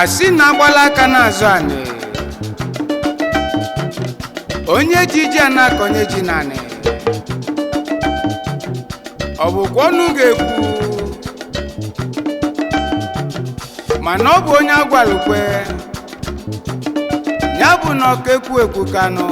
Asị na agbala aka n'azụ anị, onye ji ji a na-akọnye ji naanị, ọ bụkwa ọnụ ga-ekwu, mana ọ bụ onye agwalukwe ya bụ na ọka ekwu ekwu kanụ.